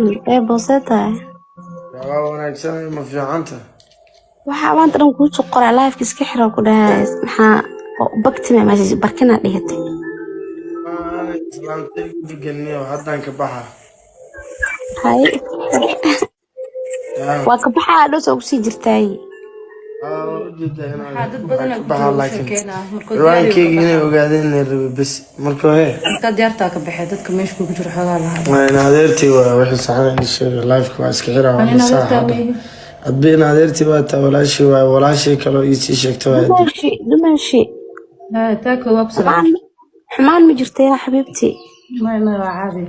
Ee, boosee tahay? Waa wanaagsan, ma fiicanta? Waxaa maanta dhan kuu soo qoraa, live-ka iska xira ku dhahay. Maxaa oo bagtime meesha barkinaa dhigatay? Islaantay u deganiyo, haddaan ka baxa. Haye, waa ka baxaa, dhow soo kusii jirtaay. Waa ujeedaa inaan Maxaa dad badan ka ku baxa, jiro u laakiin sheekeynaa markuu diyaariyo ka ciwaankeyga inay baxaa. Ogaadeen la rabay bes marka he. Markaa diyaartaa ka baxee, dadka meesha kugu jiro xoogaa lahaa. Waa in adeertii, waa wixii saxan in sheego. Live-ka waa iska xiraa, waa Ani masaxa adeertaa hadda. ma ihi. Adba in adeertii waa taa, walaashii waa walaashii kaloo iisii sheegta waa. Dumaashi, dumaashi. Haa, taako waa ku salaam. Xumaan, xumaan ma jirta yaa xabiibti. May, may, waa caadi.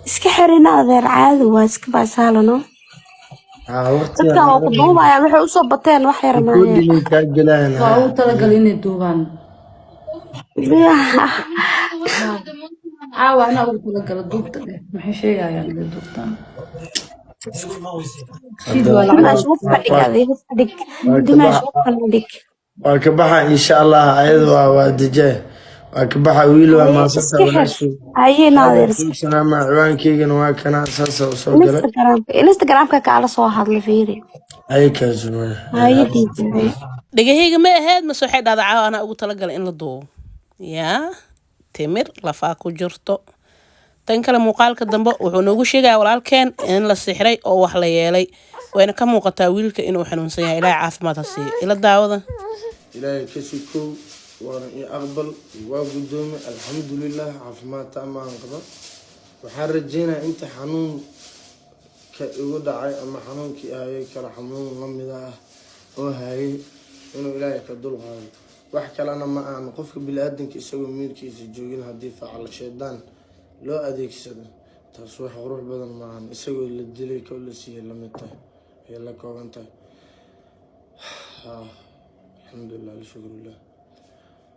Iska xirina adeer, caadi waa, iska baasaalano. Waqtigan Dadkan waa ku duubayaan, waxay usoo bateen wax yar maahe. Recording kaa gelayaan. Waa ugu talagalay inay duubaan. Caawa anaa ugu talagala duubta dheh. Maxay sheegayaan inay duubtaan? Shiid waa lacag. Dumaash, hubka dhig, adee hubka dhig. Waa ka Dumaash, baxa. hubka la dhig. Waa ka baxa insha Allah, ayada waa dejee, waa ka baxa wiil, waa Haye, maasanta. iska xir. Walaashii. Haye naadeer, iska xir. Salaama, ciwaankeygana waa kana, saasa u soo galay. Instagramka kaala soo hadla, fiiri. Ay kaasuma. Haye, diiday. Dhegahayga ma ahayd mase waxay dhahdaa caawa anaa ugu talagalay in la duubo. Yaa timir lafaa ku jirto. Tan kale, muuqaalka dambe wuxuu noogu sheegaya walaalkeen in la sixray oo wax la yeelay, wayna ka muuqataa wiilka inuu xanuunsan yahay. Ilaahay caafimaad ha siiyo. Ila daawada. Ilaahay ka sikow, waana ii aqbal, waa guddoomay, alxamdulilah, caafimaad taamaan qaba. Waxaan rajeynayaa inta xanuunka igu dhacay ama xanuunkii hayay kale, xanuun lamida ah oo hayay, inuu Ilaahay ka dul qaado. Wax kalena ma ahan, qofka bini-aadanka isagoo miirkiisa joogin haddii facal shaydaan loo adeegsado, taas wax qurux badan maahan. Isagoo la dilay ko la siiyay lamid tahay, ay la kooban tahay. Alxamdulilah, alshukrulah.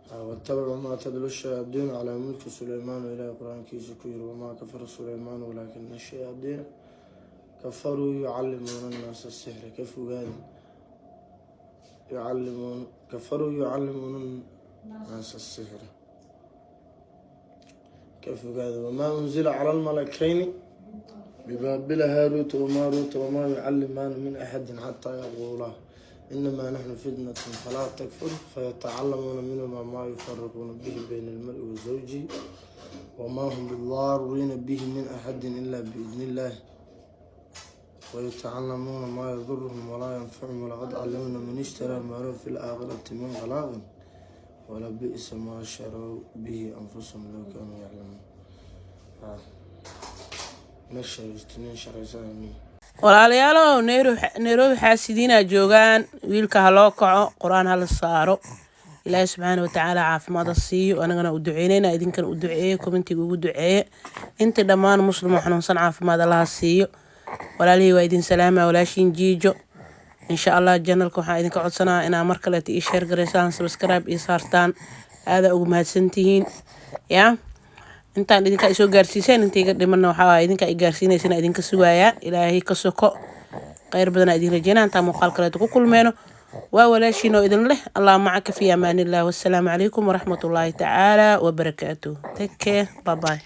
واتبعوا ما تتلو الشياطين على ملك سليمان. إلى قرآن كيس كير وما كفر سليمان ولكن الشياطين كفروا يعلمون الناس السحر. كفوا يعلمون، كفروا يعلمون الناس السحر. كفوا هذا. وما أنزل على الملكين ببابل هاروت وماروت وما يعلمان من أحد حتى يقولا إنما نحن فتنة فلا تكفر، فيتعلمون منهما ما يفرقون به بين المرء وزوجه، وما هم بضارين به من أحد إلا بإذن الله، ويتعلمون ما يضرهم ولا ينفعهم، ولقد علموا لمن اشتراه ما له في الآخرة من خلاق، ولبئس ما شروا به أنفسهم لو كانوا يعلمون. مشى الاثنين شريسان. Walaalayaalow, Nairobi xaasidiinaa joogaan. Wiilka ha loo kaco, Qur-aan ha la saaro. Ilaahay subxaana watacaala caafimaad ha siiyo. Anagana u duceyneyna, idinkana u duceeye, comment-iga ugu duceeye. Intii dhammaan Muslim oo xanuunsan caafimaad Allaha siiyo. Walaalihii, waa idin salaama, walaashiin Jiijo. Insha Allah channel-ka waxaan idinka codsanaa inaa mar kaleeta ii share garaysaan, subscribe ii saartaan. Aadaa ugu mahadsantihiin yaa intaan idinka isoo gaarsiiseen. Inta iga dhimana waxaa idinka i gaarsiinaysana idinka sugayaa, Ilaahay ka soko. Kheyr badanaa idin rajeynaa. Intaan muuqaal kaleeto ku kulmeyno, waa walaashiin oo idin leh Allah macaka, fi amaanillah, wassalaamu calaykum waraxmatullaahi tacaala wabarakaatuh. Take care, bye bye.